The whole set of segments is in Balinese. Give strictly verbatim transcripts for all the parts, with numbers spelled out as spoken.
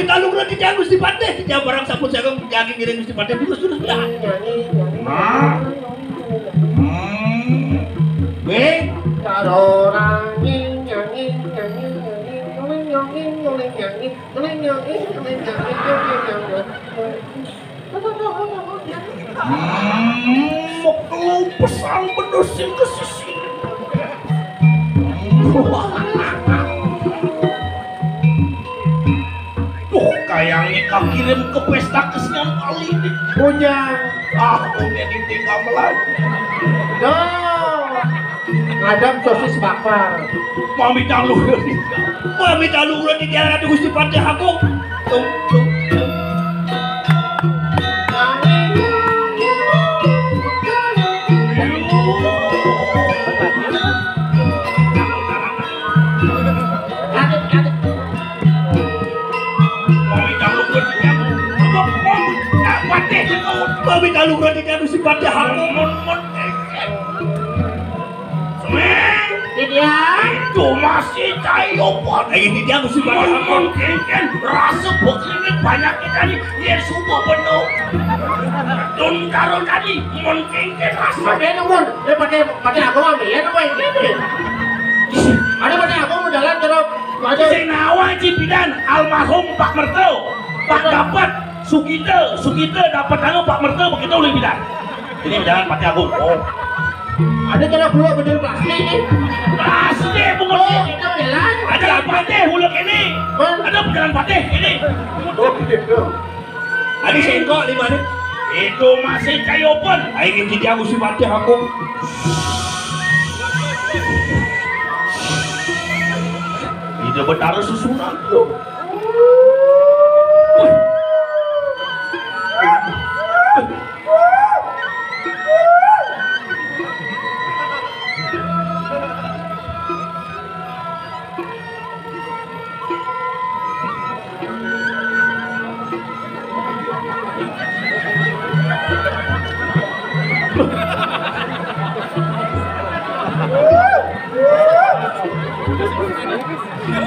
Kalung roti jangan Gusti Patih, tidak barang sampun saya ngiring Gusti Patih terus-terus dah. Nah. Hmm. Weh. Hmm, mekelu pesan bener sing ke sisi. Duh, kayaknya kakirim ke pesta kesenian kali ini. Punya. Ah, punya ditinggal melaju. Duh. Ngadam sosis bakar. Mami talu. Mami talu udah di daerah Gusti Patih aku. Tung, tung, tung. Mami talu udah di daerah. Mami talu udah di daerah Gusti Patih aku. Mon, mon, mon. Semeng. Dia. Itu masih cayo pot. Eh, ini dia musim banyak. Mon, mon, kengken. Rasa begini banyak kita nih. Dia subuh penuh. Tun karo tadi. Mon kengken rasa. Pakai nomor. Dia pakai, pakai apa, Mami? Ya, apa ini? Ada pakai apa mau jalan terus? Ada. Sing nawa Cipidan, almarhum Pak Merto. Pak Dapat. Sugite, Sugite dapat anu Pak Merta begitu ulih bidan. Ini jalan Patih Agung. Oh. Ada kena pula bedil plastik ni. Plastik bungut. Oh, kita jalan. Ada apa deh uluk ini? Hah? Ada pejalan Patih ini. Oh, gitu. Ada sengkok lima ni. Itu masih cayo pun. Ayo kita musim Patih Agung. Itu betara susunan tu.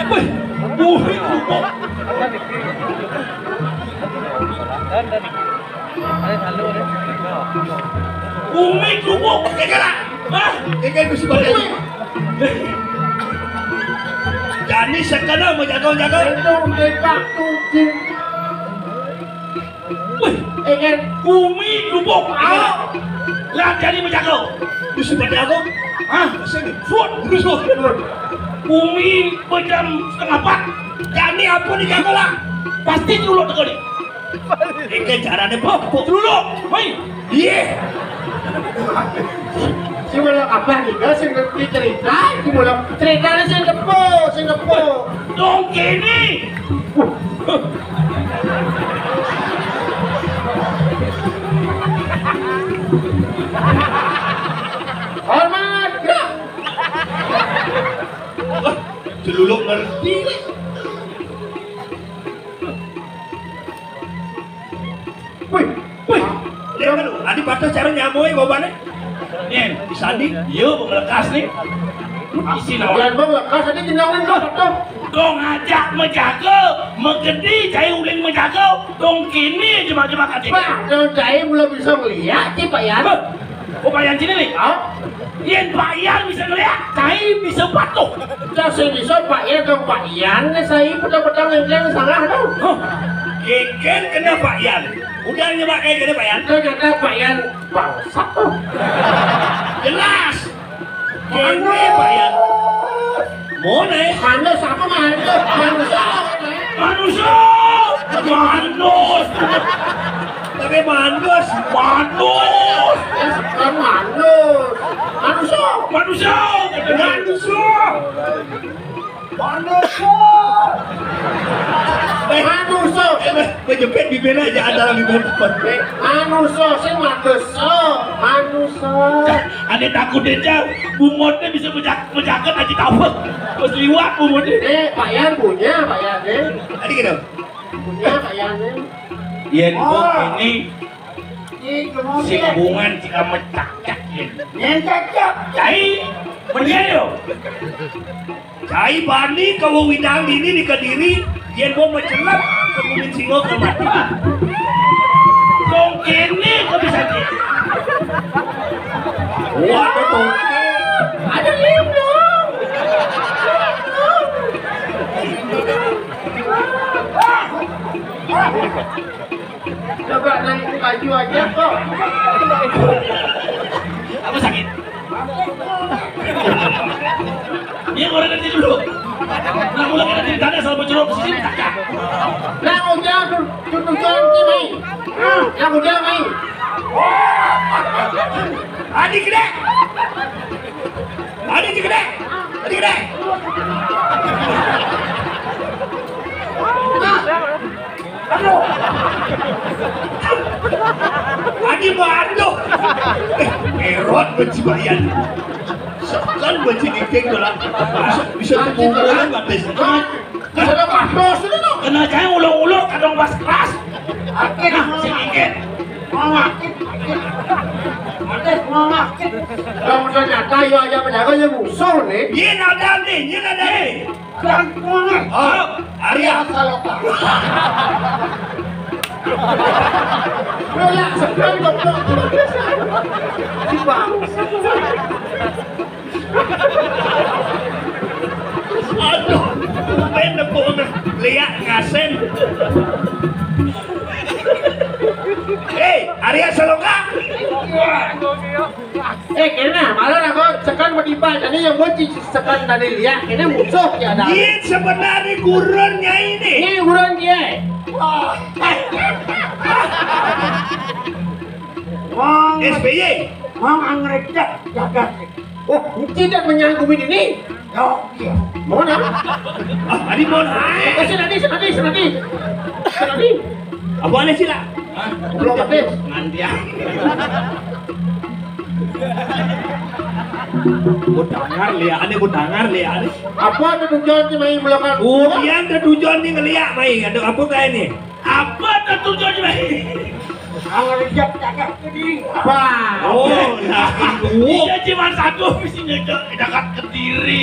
Wih, buhik lubuk. Buhik lubuk, kagak lah. Hah? Kagak, Gusti Bapak. Jani sekena menjaga-jaga. Itu depak tuh. Wih, engen bumi lubuk. Ah. Lah jadi menjaga. Gusti Patih Agung. Hah? Sini. Fut. Fut. Bumi pejam setengah empat. Jani apa dijaga lah? Pasti dulu teko ni. Iki carane bobok dulu. Hoi. Iye. Si mulo apa nih? Sing ngerti cerita, si mulo cerita sing kepo, sing kepo. Dong kene. Hormat, gerak. Wah, celuluk ngerti nih. Wih, wih. Dia kan adi patah cara nyamoi bobane. Nih, bisa di. Yo, melekas nih. Isi nawan. Bulan bang lekas tadi jenengan kok tuh. Dong ajak menjaga, menggede, cai ulin menjaga, dong kini cuma-cuma kata. Pak, dong cai belum bisa ngeliat sih, Pak Yan. Hah? Oh, Pak Yan sini nih. Hah? Yen Pak Yan bisa ngeliat, cai bisa patuh. Cai sing bisa Pak Yan, dong Pak Yan nih, saya petang-petang yang salah dong. Hah? Keken kena Pak Yan. Udah nyemak kayak gini, Pak Yan. Udah kata Pak Yan. Bangsat tuh. Jelas. Kene, Pak Yan. Mone. Manus apa manus? Manus. Manusia. Manus. Tapi manus. Manus. Bukan manus. Manusia. Manusia. Manusia. Manusia. Manusia. Kejepit bibirnya aja ada lagi tempat. Manusia sih manusia. Manusia. Ada takut aja. Bungotnya bisa menjak menjaket aja tahu. Pas liwat bungotnya. Eh, Pak Yan punya, Pak Yan, eh. Tadi gitu. Punya, Pak Yan, eh. Yen kok ini sing bungan cika mecak-cak, Yen. Yen cak-cak. Cai, bener yo. Cai bani kawa widang dini di Kediri. Yén mau mencelep, kemudian singgok ke mati. Dong kéné kok bisa di. Wah, ada dong. Ada liu dong. Coba naik kayu aja kok. Apa sakit? Iya, orang dari dulu. Nah, mulai dari tadi asal bocor ke sini, tak. Nah, udah tuh, tuh, tuh, tuh, tuh, main. Nah, udah main. Adi gede. Adi gede. Adi gede. Aduh. Adi mau aduh. Eh, Herod benci bayan. Sekan benci dikeng dolan. Bisa, bisa temu orang nggak bisa. Bisa ada pas dos ini tuh. Kena saya ulur-ulur kadang pas keras. Akhir nah, sedikit. Mau makin, makin. Akhir mau makin. Kalau udah nyata ya aja menjaga ya musuh nih. Iya ada nih, iya ada nih. Bangkuan. Oh, Arya Saloka. Lo ya sekarang goblok. Si bangsa. Aduh, main nepuk liak ngasen. Hei, Arya Saloka. Eh, kena, malah aku sekan berdipal. Tadi yang buat sekan tadi lihat, ini musuh ya ada. Iya, sebenarnya gurun nyai ini. Ini gurun dia. Wah. Wong S B Y. Wong anggrek jagat. Oh, tidak menyanggupi ini. Yo, iya. Mohon apa? Ah, tadi mohon. Eh, sini, sini, sini. Sini. Apa aneh sih lah? Belum habis. Nganti ya. Buat dangar lihat, aneh buat dangar lihat, aneh. Apa ada tujuan sih main belakang? Oh, dia ada tujuan nih ngeliat main. Ada apa kayak ini? Apa ada tujuan sih main? Kalau lihat cakap ke diri. Wah. Oh, nah, itu. Dia cuma satu misinya dekat ke diri.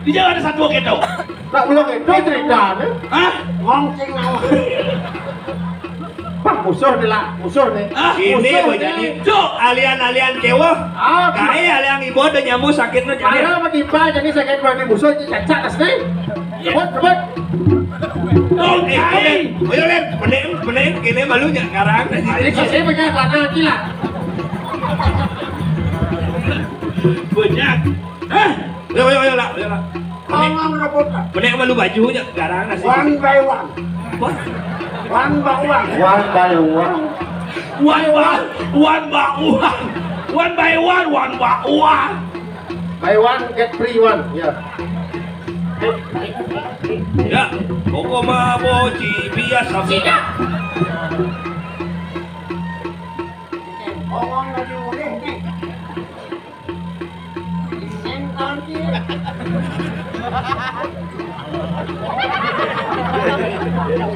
Dia ada satu gitu. Tak belum itu ceritanya. Hah? Wong sing ngawak. Pak musuh nih lah, musuh nih. Ah, ini musuh nih. Jadi cuk alian-alian kewah. Ah, kae alian ibu ada nyamu sakitnya jadi. Mana mah tiba jadi sakit berarti musuh cacat asli. Rebut, rebut. Oh, eh, eh, ayo len, benek, benek, kene malu nyak ngarang. Ini sih banyak lana lagi lah. Banyak. Hah? Ayo, ayo, ayo lah, ayo lah. Ngomong rebutan. Benek malu baju nyak garang nasi. One by one. What? One by one. One by one. One by one. One by one, one by one. Buy one get free one. Ya. Ya, pokok mah boci biasa. Sida. Ngomong lagi udah nih.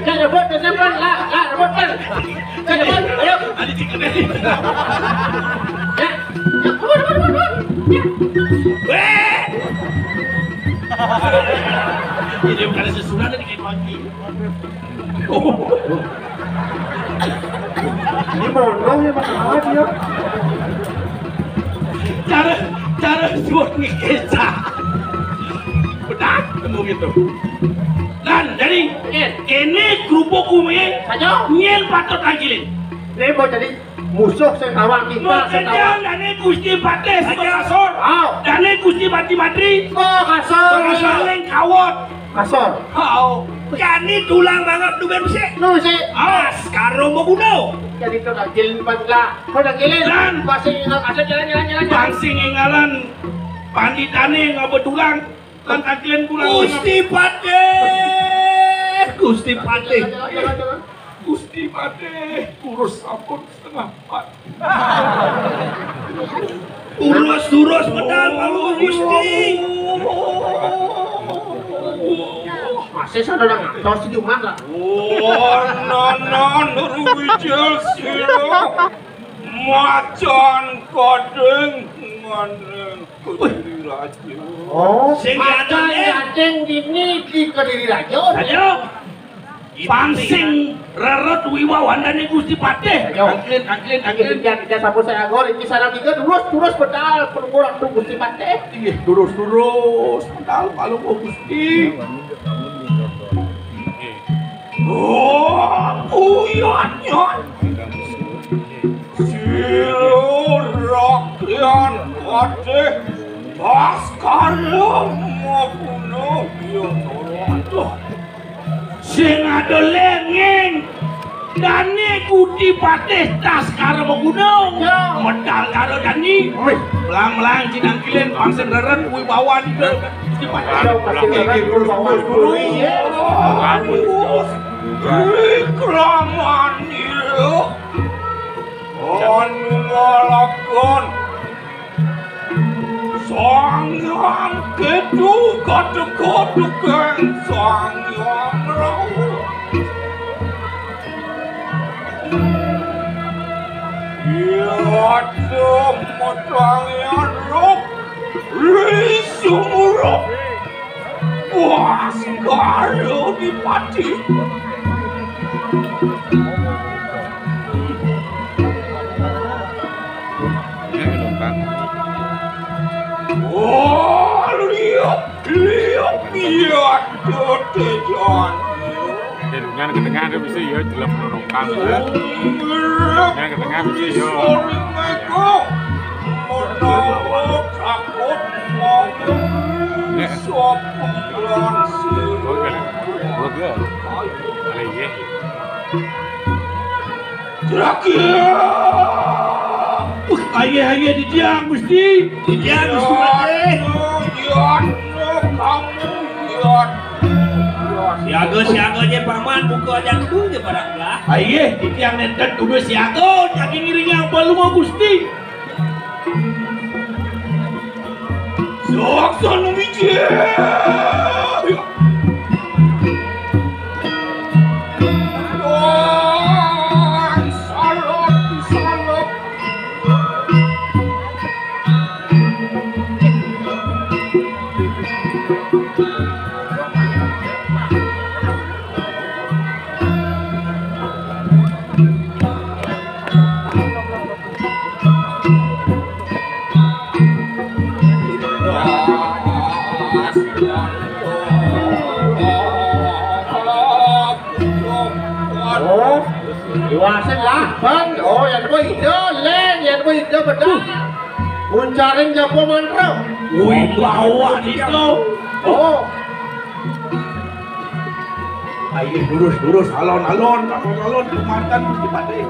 Cak, rebut, rebut, lah, lah, rebut, kan. Cak, rebut, ayo. Ada tiga kali. Ya. Ya, rebut, rebut, rebut, rebut. Ya. Weh. Ini bukan sesudah tadi kayak pagi. Ini bodoh ya, masalah dia. Cara, cara suwun ngecah. Benar, temu gitu. Lan, jadi, ini kerupuk kumi, saja. Nyén patut angkilin. Ini mau jadi musuh sing tawang kita, sing tawang. Makanya dane Gusti Patih Sukasor. Aw. Dane Gusti Patih Madri. Sukasor. Sing kawot. Kasor. Oh, jani tulang mangap duben besi. Nu sih. Awas, karo mau bunuh. Jadi to dagil empat lah. Kau dagilin. Dan pasti ingat ada jalan, jalan, jalan, jalan. Bang sing ingalan panditane ngapa tulang. Kan dagilin tulang. Gusti Patih, Gusti Patih. Jalan, jalan, jalan, jalan. Gusti Patih, kurus sampun setengah empat. Turus-turus medal malu Gusti. Masih sadar ngantos di rumah lah. Oh, nanan Ruwijil Sira. Macan Kading Maning Kediri Raja. Oh, sing macan kadang ya. Kading dini di Kediri Raja. Ayo. Pang sing rerét wibawané Gusti Patih. Yo. Angklin, angklin, angklin. Iki, iki, iki, sampun saya agor, iki sareng tiga, terus, terus, pedal, pelungguh Ratu Gusti Patih. Inggih, terus, terus, pedal, pelungguh Gusti. Oh, uyatnya. Sira rakyat Patih Baskara Maguna, ya Allah. Sing ada lengeng. Dani Gusti Patih Baskara Maguna. Ya. Medal karo Dani. Wih. Melang-melang cinangkilin pang sing rerét wibawan Gusti Patih. Aduh, pasti rerét wibawan. Iya. Bagus. Wikramanira. Anu ngalaken Sang Hyang Ketu, kategor duken Sang Hyang Rawa. Iya, temetang yang rok, risumuruk. Wah, Baskara Dipati. Oh, liuk, liuk, liuk, tetejan. Dengan kedengaran bisa ya, jelas menurunkan. Dengan kedengaran bisa ya. Sorry, Michael. Menawa takut mau sop langsung. Oke. Oke. Ada iya. Terakhir. Uh, aye, aye, di dia, Gusti. Di dia, Gusti Patih. Iya, iya, kamu, iya. Siaga, siaga aja, Paman. Buka aja dulu aja barang lah. Aye, di dia nenten kudu siaga. Jadi ngiring yang perlu, Gusti. Saksana Wijaya. Wah, salep, salep. Oh, diwasen lah, Bang. Oh, yang apa itu? Len, yang apa itu, betul. Muncarin japa mantra. Wih, bawa itu. Oh. Ayo, lurus, lurus, alon, alon, alon, alon, kemantan, Gusti Patih.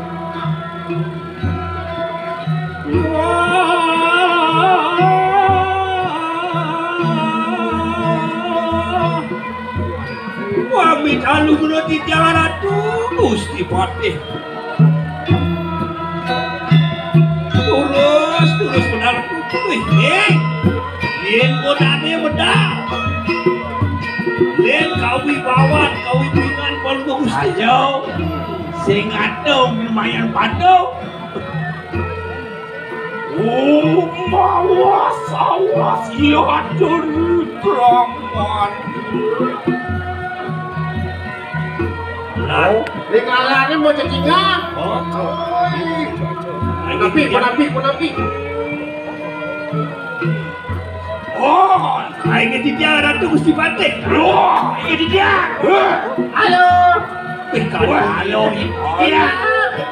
Wah, amit aluh guna titiang Ratu Gusti Patih. Terus, terus benar. Wih, eh. Yen kodane medal. Yen kawibawan, kawibinan, Palungguh Gusti. Ayo, sing adoh lumayan patuh. Oh, mawas, awas, ya atur, Raman. Oh, ning alane mau cecingan. Oh. Oi. Menapi, menapi, menapi. Oh, aing titiang Ratu Gusti Patih. Loh, aing titiang. Heh. Halo. Wih, kawan halo. Iya.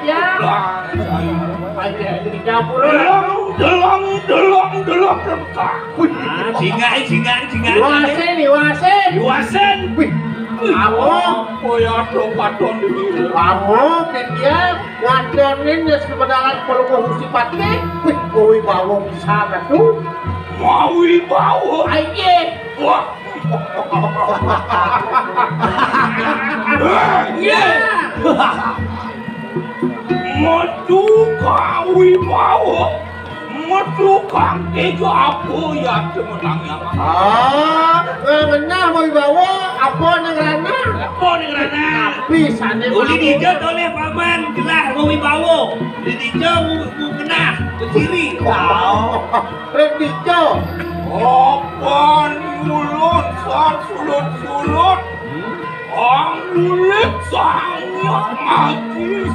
Iya. Wah, saya. Aing di dapur. Delong, delong, delong, delong, delong. Ah, singa, singa, singa. Diwasen, diwasen. Diwasen. Wih. Apa? Koyo ada paton iki. Apa, Pipian? Ngadonin ya sebenarnya kalau mau Gusti Patih. Wih, kowe bawa bisa tuh. Mau bawa. Ayo. Wah. Iya. Metu kawibawa, metu kang tejo apa ya temenang ya? Ah, eh, ngenah mau wibawa, apa nang ranah? Apa nang ranah? Bisane uli mau. Dijot oleh paman, jelas mau wibawa. Di dijot mau, mau ngenah, beciri. Oh, rek dijot. Apa nyulun san sulut-sulut? Hmm? Pangulit sangat mati.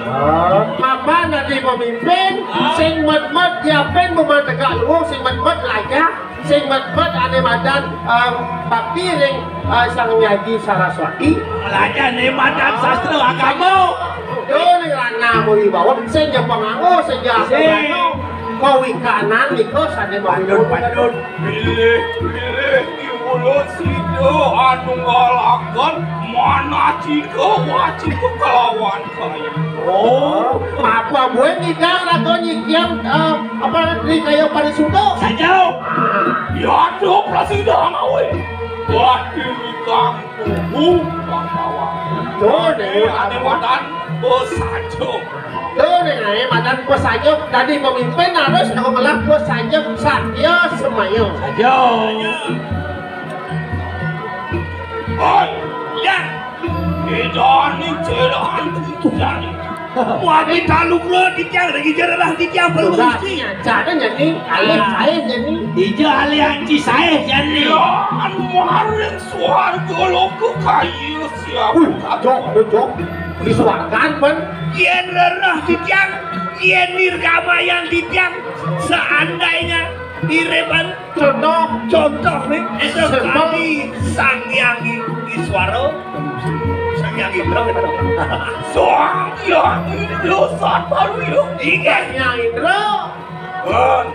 Oh, mapan dadi pemimpin, sing met-met diapin buman tegak luung, sing met-met lajah, sing met-met ané madan, em, bakti ring, eh, Sang Hyang Saraswati. Lajah ané madan sastra agama. Tuh ning ranah wibawa, sing ja panganggo, sing ja sing. Kawikanan nika sané pamimpin. Patut, patut. Bilih, bilih, iwulo sida anu ngalaken manacika wacika kalawan kayu. Oh, apa buin ngidang raga nyikian, eh, apa, ri kaya parisuda? Saja. Yada prasida ngawi. Wah, ingkang tuhu Bangkawan. Tuh, Dewi. Ané madan pesaja. Tuh, ning aé madan pesaja, dadi pemimpin harus ngelah pesaja satya semaya. Saja. Hoi, ya. Idaning cerahan kutusan. Wah, kita lugra titiang, lagi jerah titiang, perlu Sudah, gusti. Nyacana jadi, alih, ah, alih jadi. Ija alih anci saé jadi. Ya, anu maring swarga loka kaya siap. Wih, cok, aduh, cok. Di swargan, Pan. Yén rereh titiang, yén nirgamayang titiang, seandainya iriban contoh, contoh nih, sekali Sang Hyang Iswara, Sang Hyang Indra, Sang Hyang Indra, Satwalya. Inggih. Sang Hyang Indra. Pun.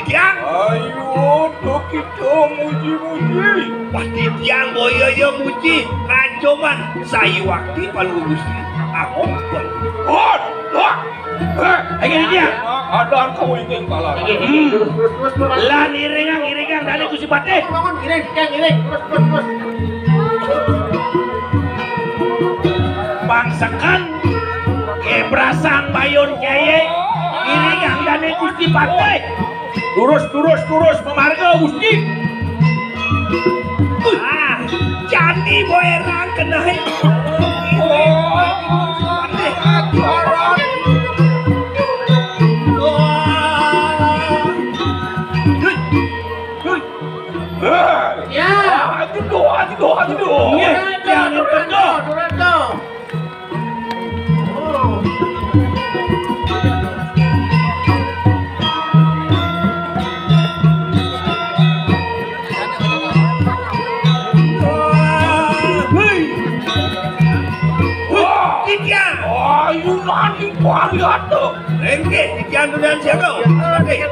Titiang. Ayo, to kita muji-muji. Wah, titiang boya ya muji. Kancoman sayuwakti Palungguh Gusti. Ahong pun. Pun. Wah. Eh, ayo, titiang. Adan kawiting pala. Hmm. Lah, iringang, iringang, dané Gusti Patih. Bangun, iring, iring, terus, terus, terus. Pangsekan, kebrasan bayun kaya, iringang dané Gusti Patih. Lurus, lurus, lurus, pamarga, Gusti. Ah, jani boerang kenahe. Wah. Héi! Ya. Aduh, aduh, aduh. Nggih, titiang nurut, nurut. Héi! Wah, titiang. Ayunan pariata. Inggih, titiang nunas siaga. Inggih.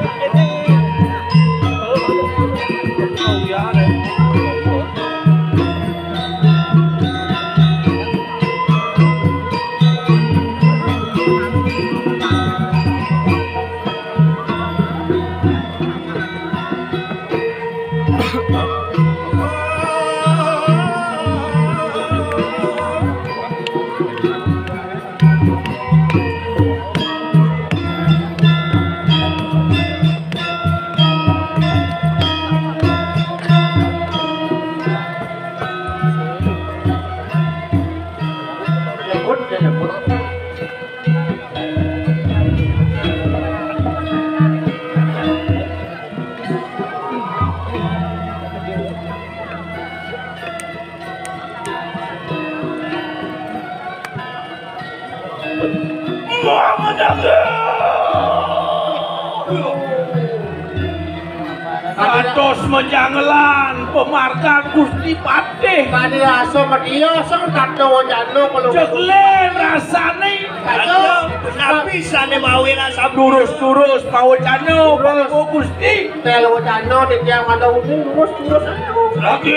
Kados menjangelan pamargan Gusti Patih. Pada rasa media sang tato wacana kalau Jeglen rasane. Aduh, napi sane mawe rasa durus-durus pawacana, Gusti? Tel wacana di tiang mata uning durus-durus. Lagi.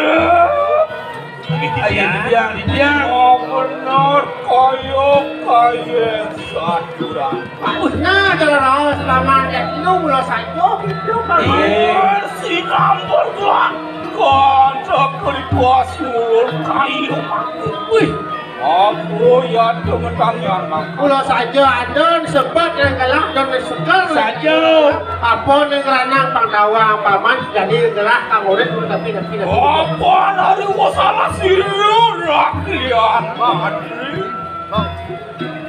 Ayo, di tiang, di tiang. Oh, bener, kaya, kaya saturan. Nah, kalau raos paman ya, lu mula saja gitu, paman. Iya, si kampur, Tuan. Kocok keripos mulur kayu. Wih. Aku ya tuh ngetang yang makan. Kula saja adon sebet yang kalah dan seger. Saja. Apa ning ranang Pandawa paman jadi gelah kang urip tapi tapi tapi. Apa hari wasalah sira rakyat Madri?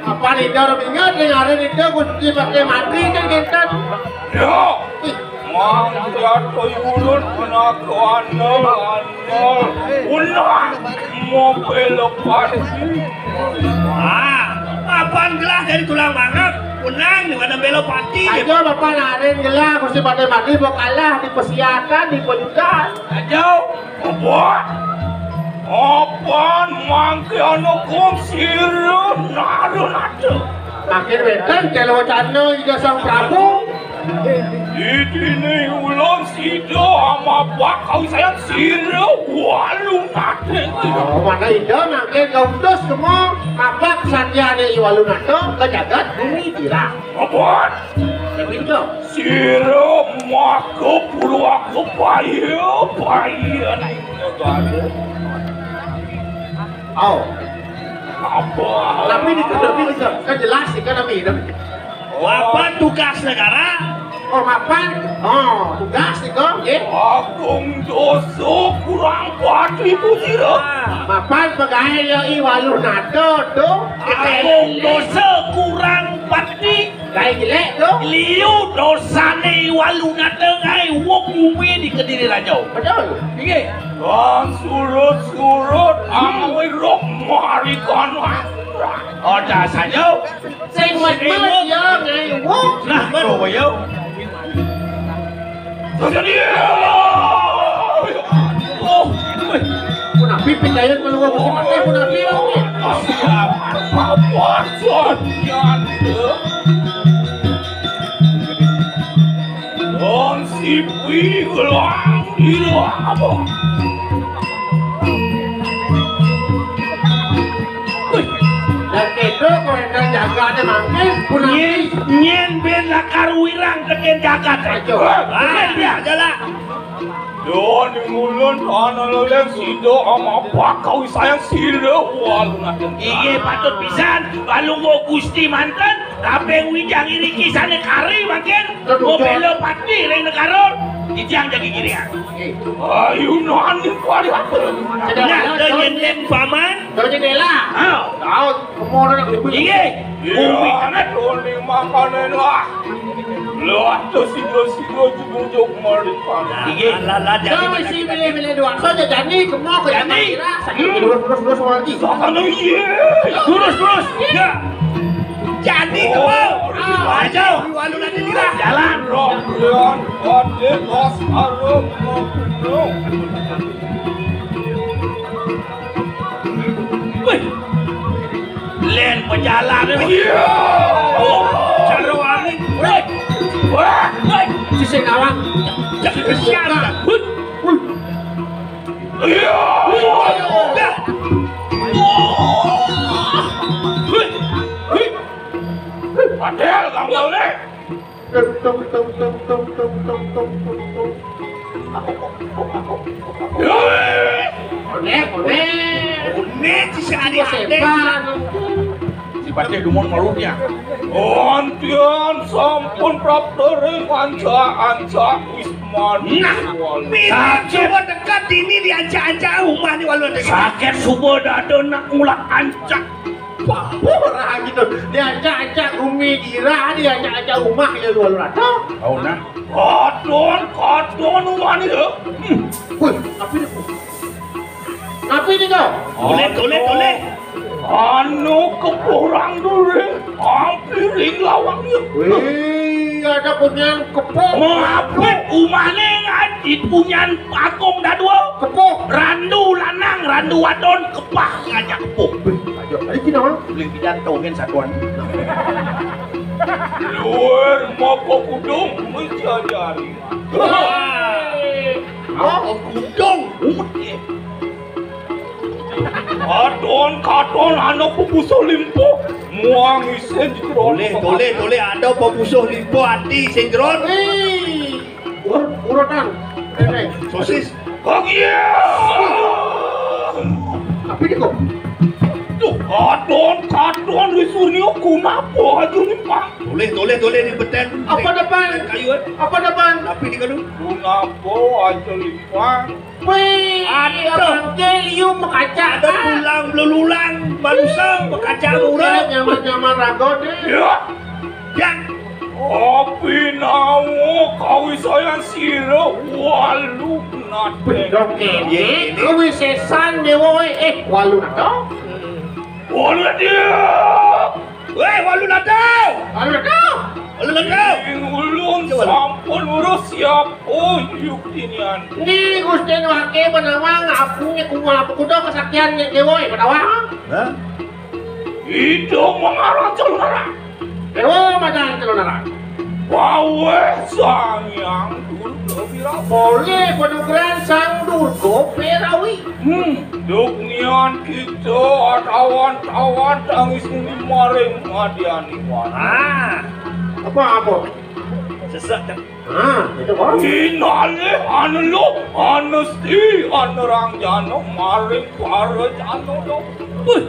Apa nida rumingat ning hari nida Gusti pakai Madri kan kinten. Ya. Ih. Mangkat koy ulun pinakoanel-anel. Unang mobelo pati. Ah, apaan gelah dari tulang mangap? Unang di mana belo pati? Aja bapak larin gelah, mesti pada mati mau kalah di pesiatan, di pejutan. Aja. Apa? Apaan mangke ana kong sira narun ada? Makin wétan kelo wacana Ida Sang Prabu. Didini ulun sida amabak kawisayan sira walu nate. Oh, mana Ida makin kautus semua mabak sandiane I Walu Nata ke jagat bumi Tirang. Apa? Tapi Ida. Sira maka purwaka paya, paya. Oh. Apa? Tapi di, tapi di, kan jelas sih kan, tapi, tapi. Apa tugas negara? Oh, mapan? Oh, tugas iko, nggih. Agung dosa kurang pati, Putra. Mapan pegawe ya I Waluh Nata, tuh. Agung dosa kurang pati. Gawe jelek, tuh. Liu dosane I Waluh Nata gawe wong umum di Kediri Raja. Betul. Nggih. Kan surut-surut, awi rok marikan. Oh, dasarnya. Sing medmet ya, ngewu. Nah, kowe ya. Terus dia. Oh, weh. Punapi pindahin keluar musim mati, punapi, wong. Apa, Jon? Wong sipi gelang di apa? Wih. Dan itu kowe nang jagane mangke, punapi. Nyen, nyen ben lakar wirang teken jagat. Ayo. Ah, ya, jalan. Don ngulun ana leleng sida ama bakau saya sira walu nate. Inggih patut pisan, balungguh Gusti manten, kaping wijang iriki sane kari mangkin, Aduh, ngobelo pati ring negara, titiang jagi giringan. Ayo nani parihatur. Nah, yen paman. Tahu jendela. Ah. Tahu, kemana nak ribut? Inggih. Iya, bumi anak doni makanan lah. Lewat tu sido-sido jujur-jujur kemarin. Inggih. Lah, lah, jadi. Tahu si bila-bila dua. So, jadi, kemana kau yang Jadi. Kira? Sakit. Hmm. Terus, terus, terus, lagi. Sakit, iya. Terus, terus. Ya. Jadi, oh, kemana? Ah, aja. Walu nanti kira. Jalan. Rombongan, kode, los, arum, rombongan. Wih. Len pejalan. Iya. Oh, cara angin. Wih. Wah, wih. Sisi kawan. Sisi kawan. Wih. Wih. Iya. Wih. Dah. Wih. Wih. Padahal kamu boleh. Tung, tung, tung, tung. Koné, koné. Koné si adi-adi. Sepan. Si pasti dumun maluhnya. Antian sampun prapta ring anca-anca Wisman. Nah, sakit. Suba dekat dini di anca-anca umah ni walu. Sakit suba dada nak ngulak anca. Wah, ora gitu. Diacak-acak gumi gira, diacak-acak rumah ya luar rata. Oh, nah. Katon, katon umane ya. Hmm. Wih, tapi ni. Tapi ni kau. Toleh, toleh, toleh. Anu kepuh rang dulu. Hampir ring lawang ya. Wih, ada punyan kepuh. Mengapa umane ngaji punyan agung dadua? Kepuh. Randu lanang, randu wadon, kepah ngajak kepuh. Wih, ayo, ayo kita, Bang. Uling pidan tongin satuan. Luar moko kudung mencari. Moko kudung. Katon, katon, ana pepusuh limpo. Muang isin di jero. Toleh, toleh, toleh, ada pepusuh limpo ati sing jero. Hei. Ur-, urutan. Nenek. Sosis. Kok iya? Tapi di kok. Duh, katon, katon, Ri Suryo, kenapa aja ni, Pak? Toleh, toleh, toleh, di beten. Apa depan? Kayu, eh? Apa depan? Tapi di kanu. Kenapa aja ni, Pak? Wih, aduh. Abang Liu mekaca. Ada pulang, belulang, manusia, mekaca murah. Nyaman-nyaman ragot, eh. Ya. Yang Tapi nawa kawisayan sira Walu Nada. Dong ini kawisesan dewa, eh, Walu Nada. Walu Nada. Weh, Walu Nada. Walu Nada. Walu Nada. Ing ulun sampun urus siapa yuktinian. Ni Gusti Nuhake menawang apunge kuwa kuda kesaktian dewa, menawang. Hah? Ida mangaran Calonarang. Dewa madan Calonarang. Paweh Sang Hyang Durga Wirawi. Polih panugrahan Sang Durga Wirawi. Hmm, duk nian kita atawan-tawan tangis muni maring Madiani Wara. Ah. Apa, apa? Sesek. Ah, itu kok. Inalih aneluh anesti anerang jana maring para jana. Wih,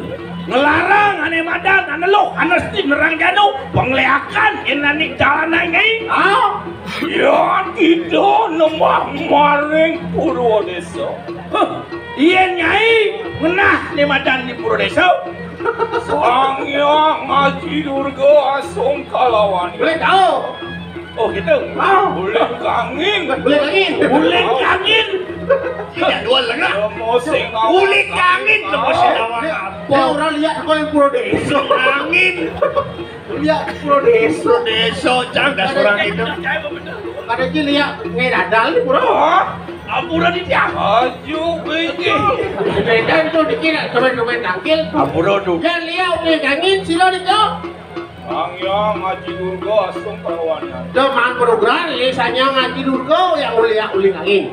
ngelarang ane madan aneluh anesti nerang jana, pengleakan inani dalane, Nyai. Ah, ya kita nembah maring Purwa Desa. Huh, iya, Nyai, ngenah ne madan di Purwa Desa. Sang Hyang Aji Durga asung kalawan. Boleh tahu? Oh, gitu. Mau. Boleh kangin. Boleh kangin. Boleh kangin. Tidak dua lengah. Boleh kangin, boleh kangin. Orang lihat kau yang Purwa Desa. Kangin. Lihat Purwa Desa. Purwa Desa, cerdas orang itu. Kada ki lihat ngai dadal ni, Purwa. Hah? Ampura di dia. Aju, wih. Sebentar tu dikira, coba-coba tangkil. Ampura tu. Jangan lihat, boleh kangin, sila ni tu. Sang Hyang Aji Durga asung kalawan. Dah maan program, le Sang Hyang Aji Durga yang ulih, ulih angin.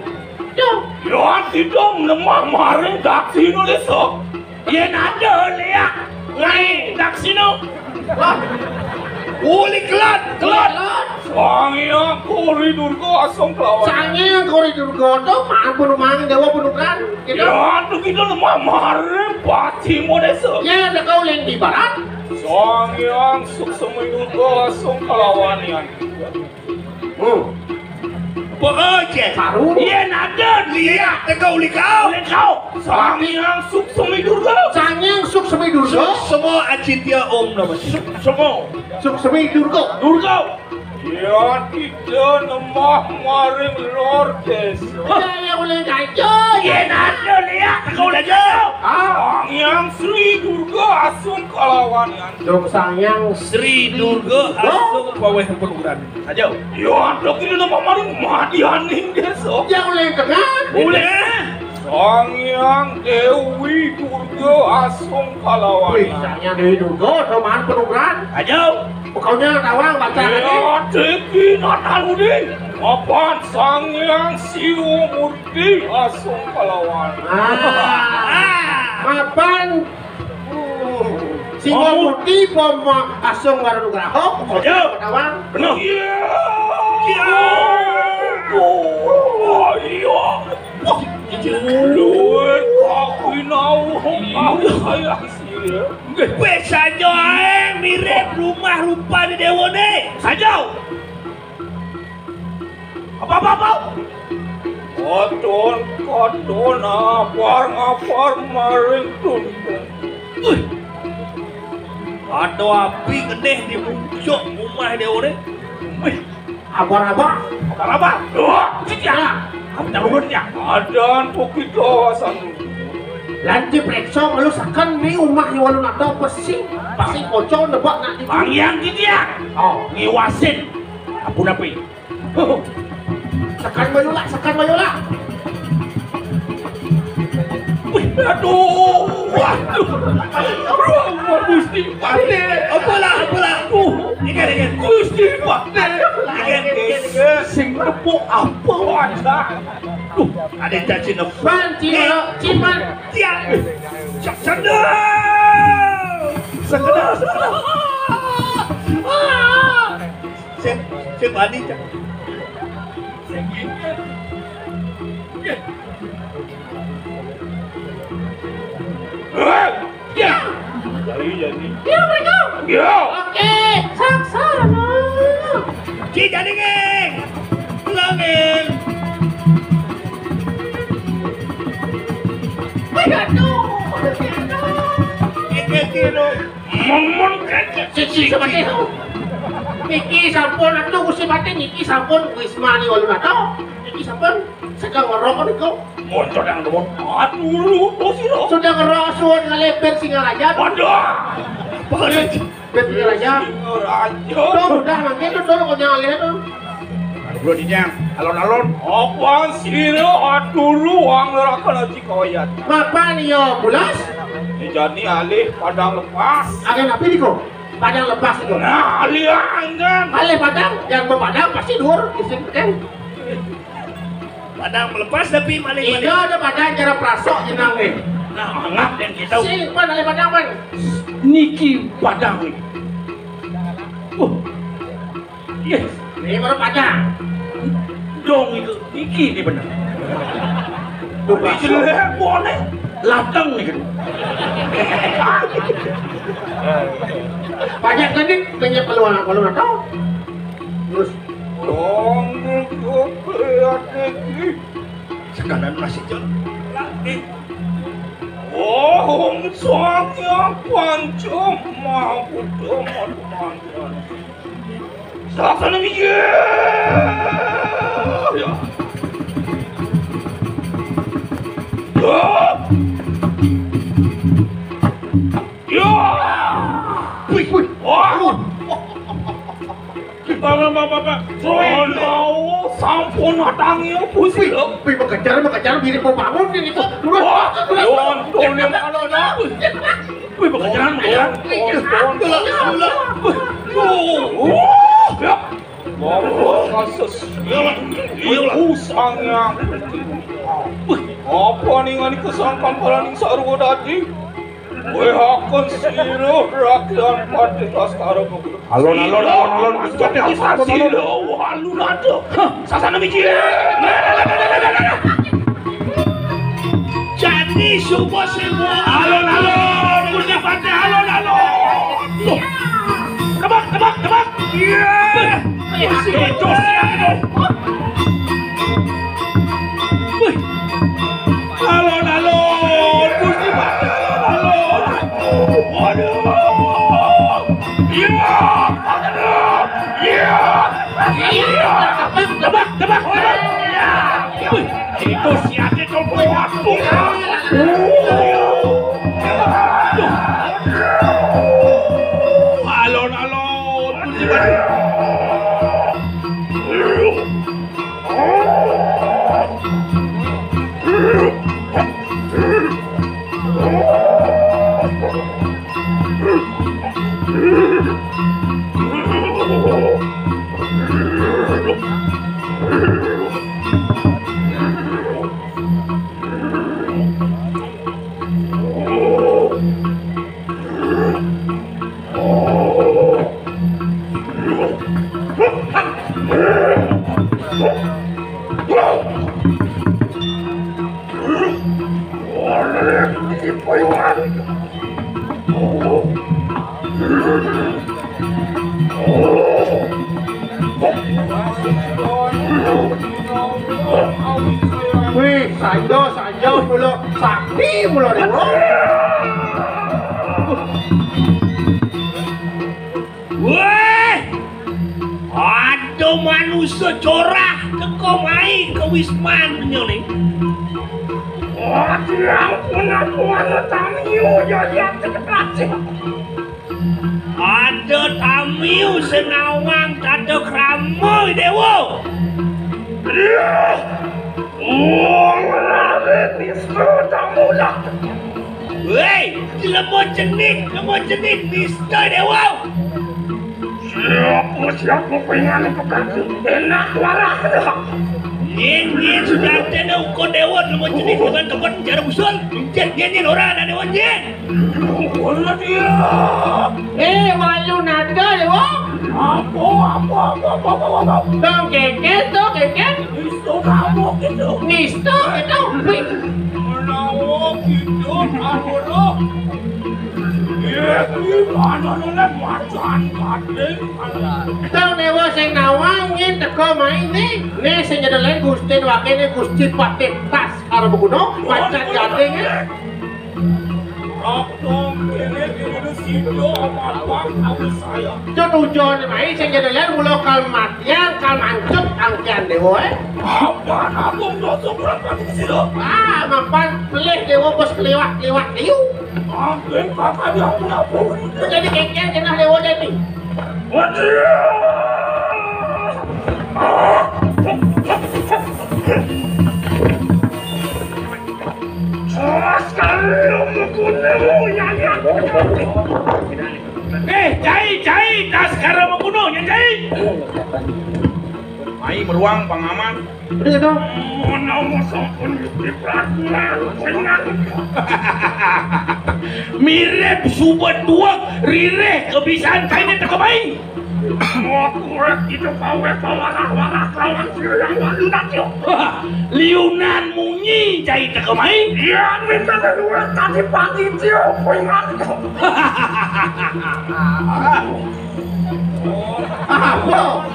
Yo. Yo, kita menemah maring Daksina Desa. Yen ada liak ngai Daksina. Ulih kelat, kelat. Sang Hyang Kori Durga asung kalawan. Sang Hyang Kori Durga tu maan penumpang dewa penumpang. Kita. Ya, tu kita lemah maring Pacima Desa. Ya, ada kau yang di barat. Sang Hyang Suksma Durga asung kalawan yang. Hmm. Apa aja? Saru. Yen ada liak teka ulih kau. Ulih kau. Sang Hyang Suksma Durga. Sang Hyang Suksma Durga. Suksma Acitya Om Namah Shivaya. Suksma. Suksma Durga. Durga. Ya, kita nembah maring lor desa. Jaya ulih kaca. Yen ada liak teka ulih kau. Ah. Sang Hyang Sri Durga asung kalawan yang. Dong Sang Hyang Sri Durga asung paweh penugrahan. Aja. Yo, ada kini nama maring Madianing Desa. Yang lain tengah. Boleh. Sang Hyang Dewi Durga asung kalawan. Wih, Sang Hyang Dewi Durga, teman penugrahan. Aja. Pokoknya tawang baca lagi. Ya, Dewi Nataludi. Mapan Sang Hyang Siwa Murti asung kalawan. Ah. Mapan Siwa Murti poma asung wara nugraha, pokoknya tawang. Benar. Iya. Iya. Oh, iya. Wah, luwih kawinau. Aku sayang sih. Wis saja ae mirip rumah rupane dewane. Saja. Apa, apa, apa? Katon, katon, apar, ngapar, maring tuntung. Wih. Ada api gedeh di pucuk rumah dewane. Wih. Apa-apa? Apa-apa? Wah, cik ya. Kamu tak urut ya. Adan bukit kawasan. Lan diperiksa, lalu seken ni umah Iwalu Nata pasti, pasti pocong nebak nak di. Bang Yang Gigiak. Oh. Ngiwasin. Ampun api. Seken mayulak, seken mayulak. Wih, aduh, waduh. Aduh, Gusti Patih. Apalah, apalah. Aduh, ingat, ingat. Gusti Patih. Ingat, ingat. Sing nepuk apa wajah? Aduh, ada caci nepuk. Ban, cina, ciman. Ya. Cak sandal. Sekedar. Sing, sing bani, Cak. Sing. Ya. Jadi, jadi. Ya, mereka. Ya. Oke, saksana. Ci, jadi, Nging. Pulang, Nging. Wih, aduh. Nging, Nging, Nging. Ngomong kecek sisi seperti itu. Niki sampun atuh Gusti Patih, niki sampun Wismani Walunato. Niki sampun sedang ngerok niku. Moncot yang demen. Aduh, oh sira. Sudah ngerok suwun ngalih Ben Singaraja. Waduh. Ben Singaraja. Singaraja. Tuh, udah mangke tuh, tuh, konyang alih tuh. Aduh, belum dinyang. Alon-alon. Apa sira aduh ruang neraka lagi koyat? Mapan iya bulas? Dijani alih padang lepas. Ada napi niku? Padang lepas itu. Nah, liang kan. Alih padang, yang berpadang pasti dur, isin kan. Padang melepas tapi malih-malih. Iya, ada padang cara prasok jenang nih. Nah, angap yang kita. Si pan alih padang pan. Niki padang nih. Uh. Yes. Ini baru padang. Dong itu, niki ini bener. Tuh, ini jelek, boleh. Lateng nih gitu. Banyak tadi, banyak keluar, kalau nggak tahu. Terus. Dong, itu, ini. Sekarang masih jalan. Lagi. Om Swangya Panca Maha Buddha Maha Sasana Wiji. Ya. Ya. Ya. Wih, wih. Wah. Kita nama bapak. Sampun hatangi Gusti. Wih, wih, mengejar, mengejar, mirip mau bangun ini kok. Wah, ya ampun, ya Allah. Wih, mengejar, mengejar. Ampun, ampun, ampun. Wah, ya. Wah, kasus. Iyalah, iyalah. Usangnya. Wih, apa nih ngani kesangkan balaning sarwa dadi? Wéhaken sira rakyat Patih Astara Mukti. Alon, alon, alon, alon, Gusti Patih, alon, alon, alon. Sira walu nada. Hah, sasana miji. Jani suba sing. Alon, alon, Gusti Patih, alon, alon. Loh. Tebak, tebak, tebak. Iya. Wih, itu siapa tuh? Wih. Alon-alon, Gusti Patih, alon-alon. Waduh. Iya. Iya. Iya. Tebak, tebak, tebak. Iya. Wih, itu siapa tuh? Waduh. Alon-alon, Gusti Patih. Wih, sanjo, sanjo, mula sakti, mula dewa. Wéh! Ada manusa corah teka mai ka wisman nyone. Ati ampun, aku ana tamiu, ya, ya, cekep lacek. Ada tamiu senawang tata krama, Dewa. Iya. Wong lare nista tamulah. Wéh, lemo cenit, lemo cenit, nista, Dewa. Siapa, siapa pengen pekat enak warah. Yen, yen, sudah ada ukur Dewa, lemo cenit, dengan tempat bicara usul. Yen, yen, yen, ora ada Dewa, yen. Ora dia. Eh, walu nada, Dewa. Apa, apa, apa, apa, apa, apa? Tong keket, tong keket. Nista kamu gitu. Nista gitu. Wih. Menawa gitu, kamu loh. Iya, gimana nih, macan kate. Tong Dewa sing nawang yen teka mai ne. Ne sing nyedeleng Gusti wakene Gusti Patih Tas karo beguno, macan gandeng, eh. Aku dong, ini, ini, ini, sida, apa, apa, aku sayang. Cut ujon mai sing jadi ler mula kal matian, kal mancut angkian dewa, eh. Apa aku dosa berapa di sini? Ah, mapan pelih dewa bos keliwat-keliwat liu. Ambil kakak dia aku lapor. Jadi kekian jenah dewa jadi. Waduh. Eh, cai, cai, tas kara maguno, ya, cai. Mai meruang pangaman. Udah, udah. Mana mau sampun di peraturan, pengen. Mirip subat duak, rireh kebisan kainnya tekemai. Mau kuat itu pawe pawarah-warah lawan sira yang wanita, yo. Liunan munyi cai tekemai. Iya, minta darurat tadi pagi, yo, pengen. Apa?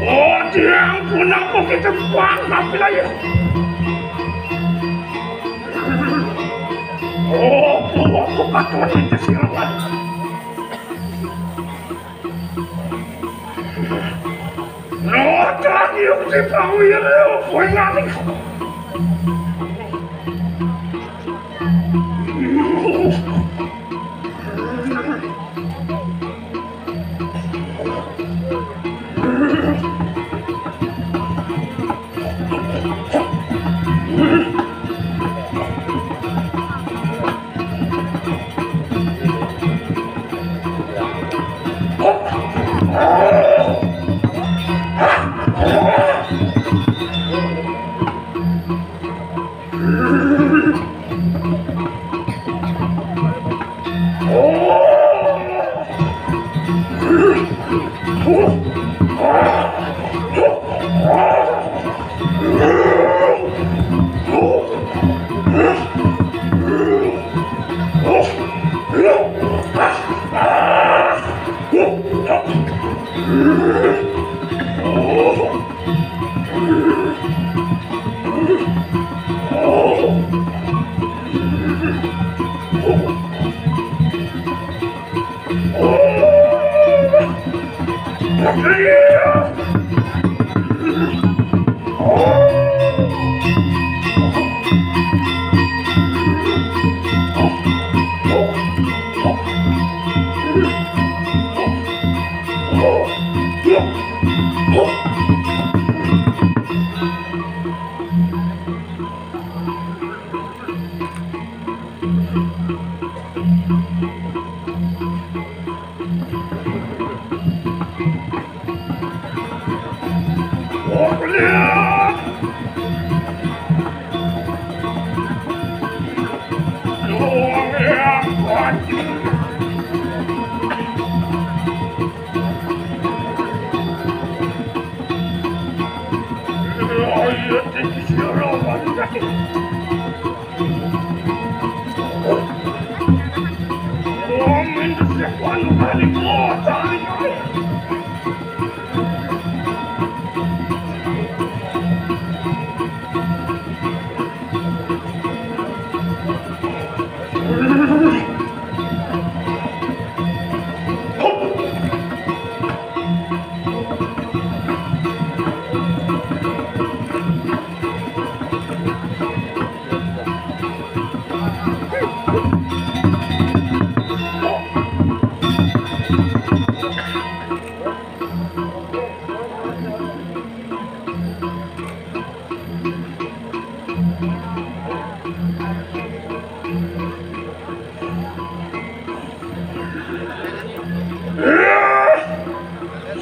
Oh, dia ampun, apa kita buang tapi lagi? Oh, oh, oh, oh, oh, oh, oh. No, terakhir di pawir, oh, oh, oh.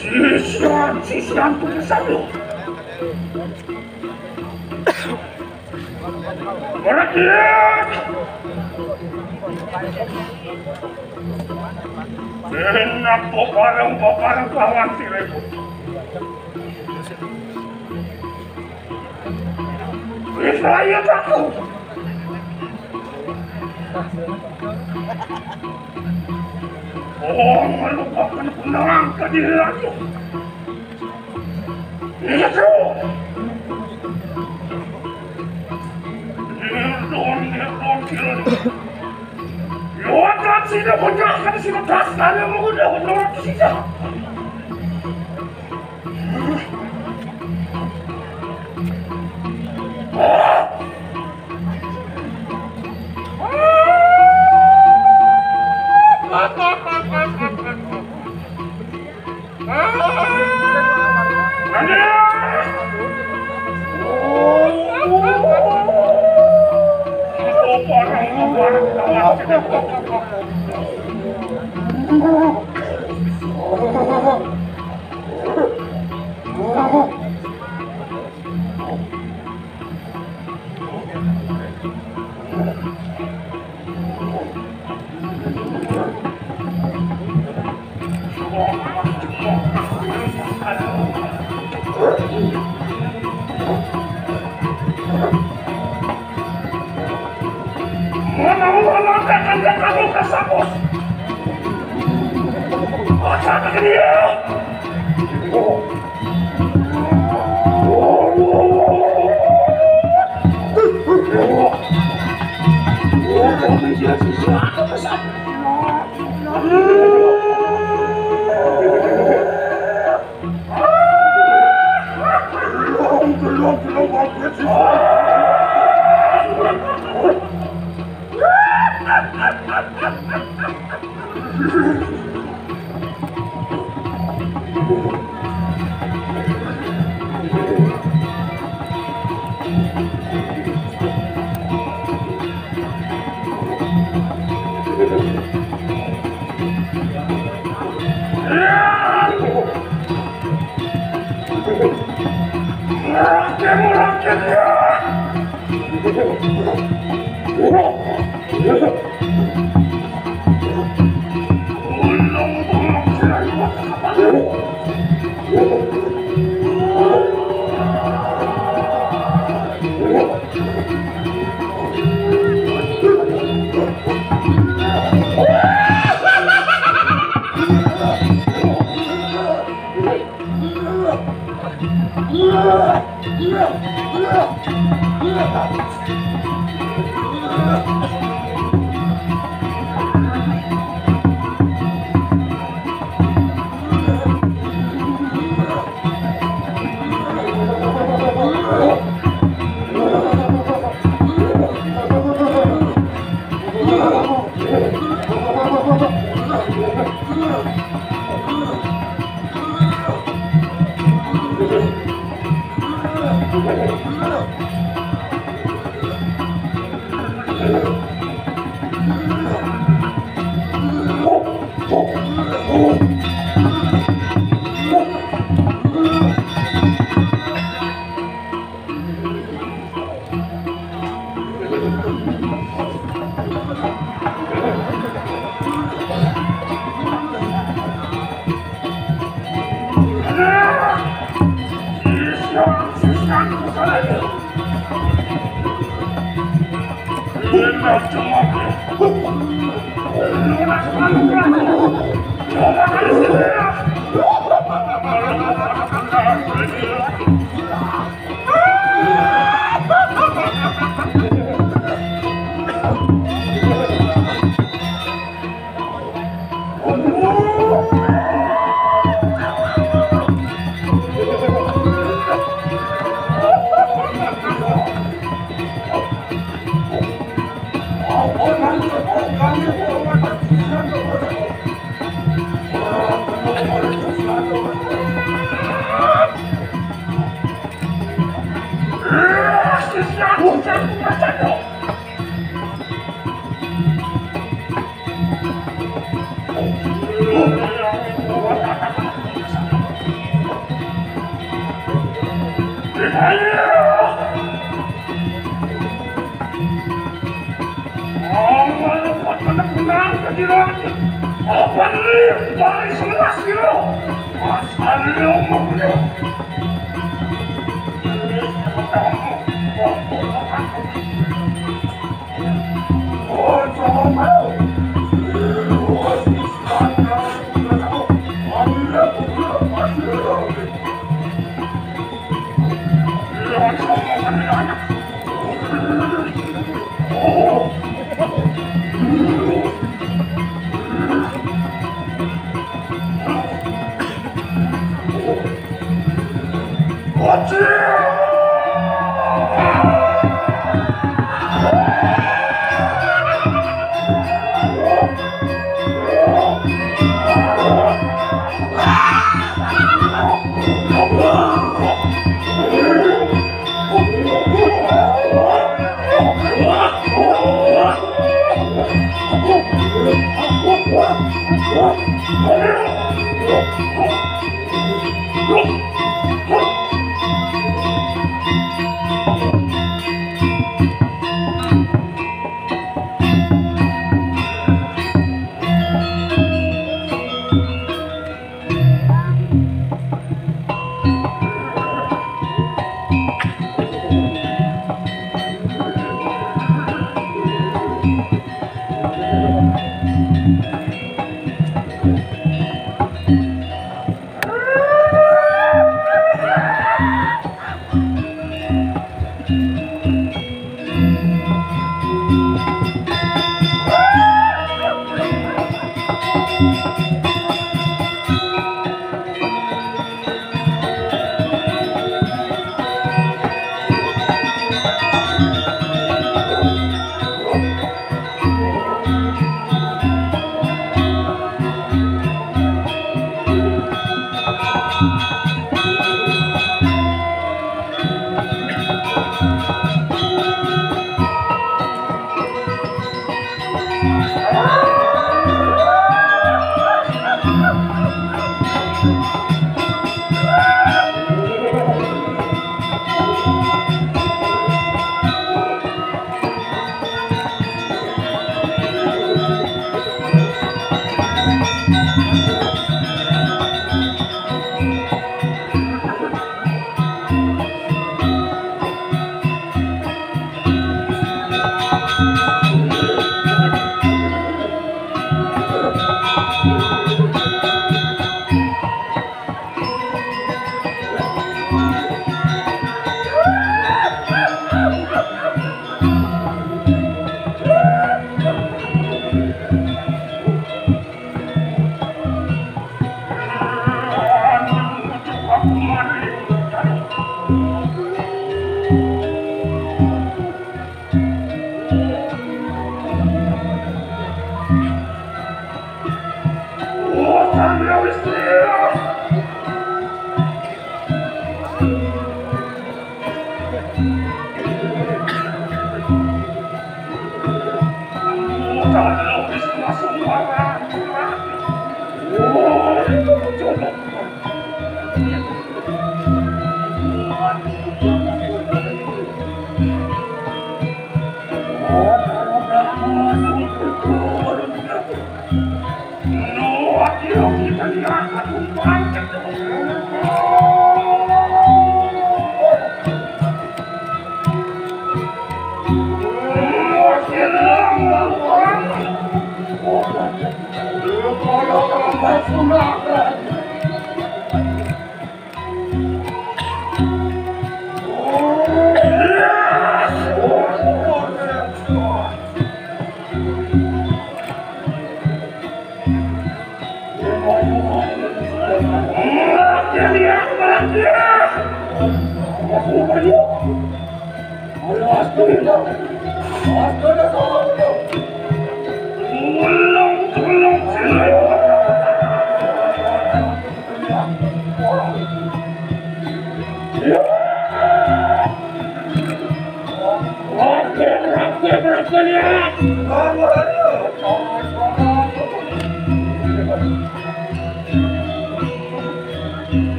Sisian, sisian, tunggu saja. Merakyat! Enak peparang-peparang kawan si Rebo. Israel aku. Oh, melupakan penang ke diri lagi. Iya, Bro. Iya, Bro, iya, Bro, iya, Bro. Lewat sini, bocah, kan sini tas, ada mau udah, udah, udah, sini.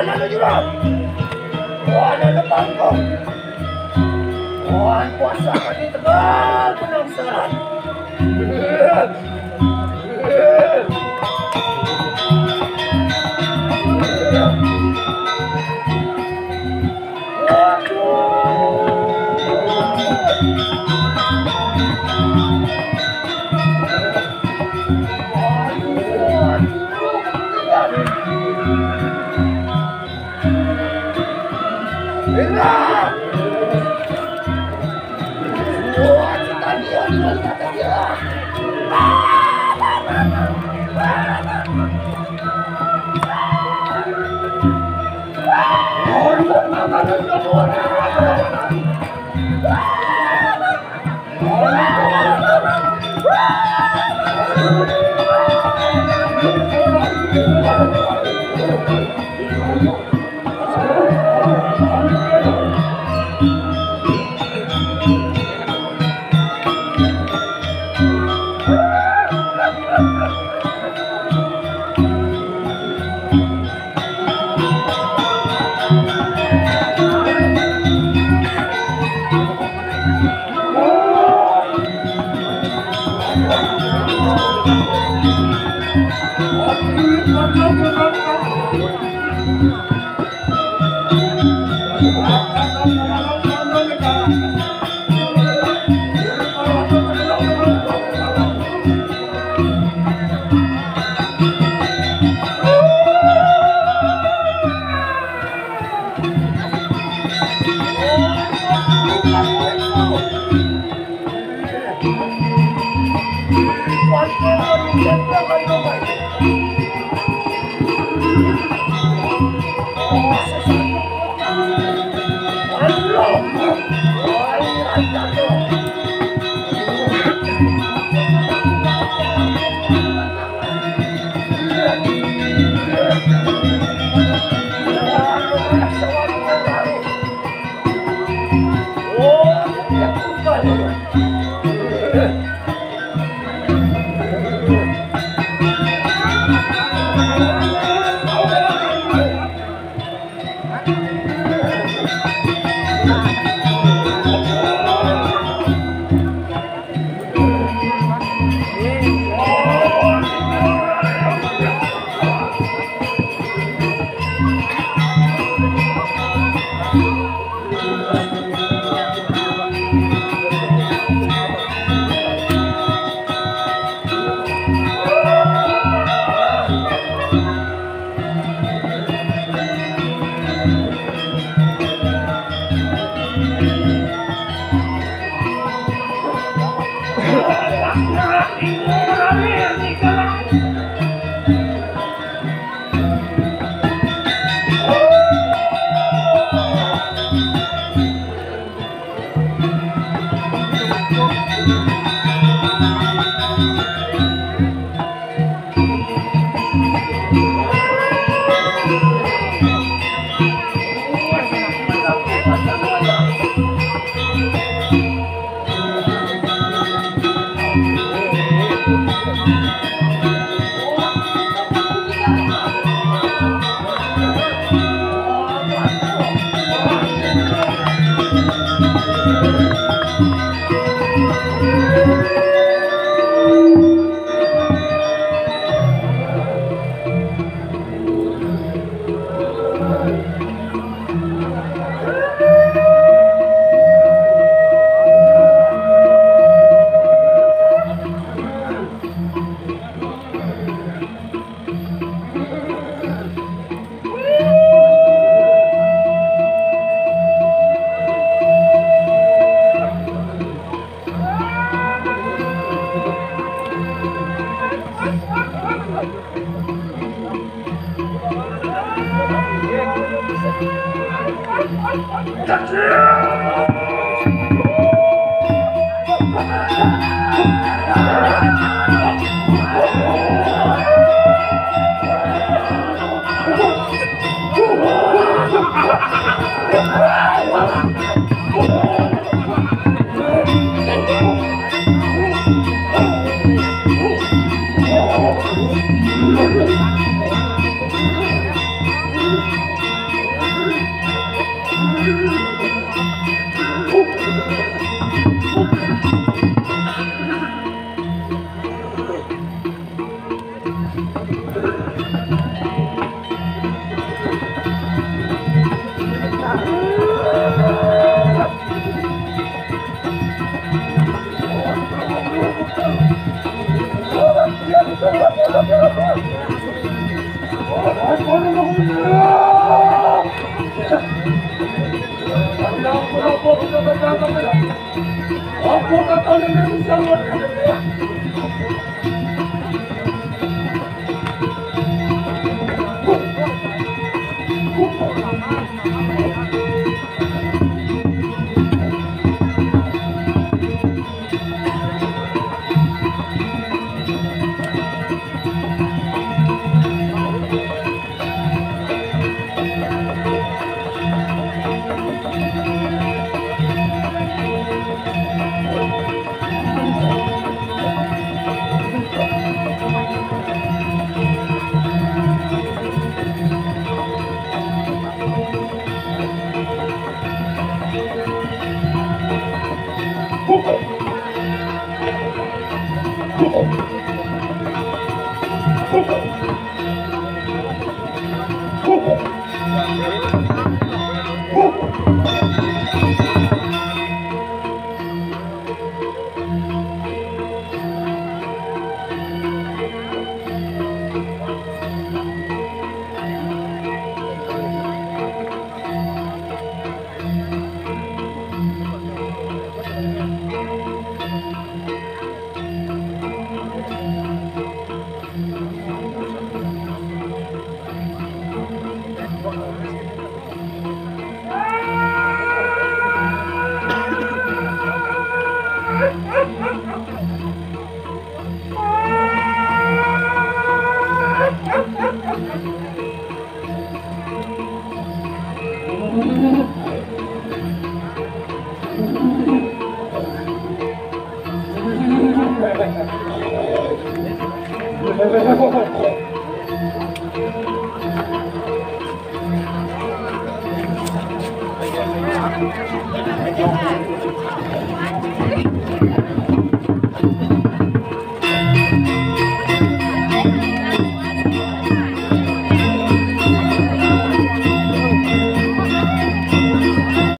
Wala na jurang. Wala na pangkong. Wala kuasa ka di tegal penangsaran.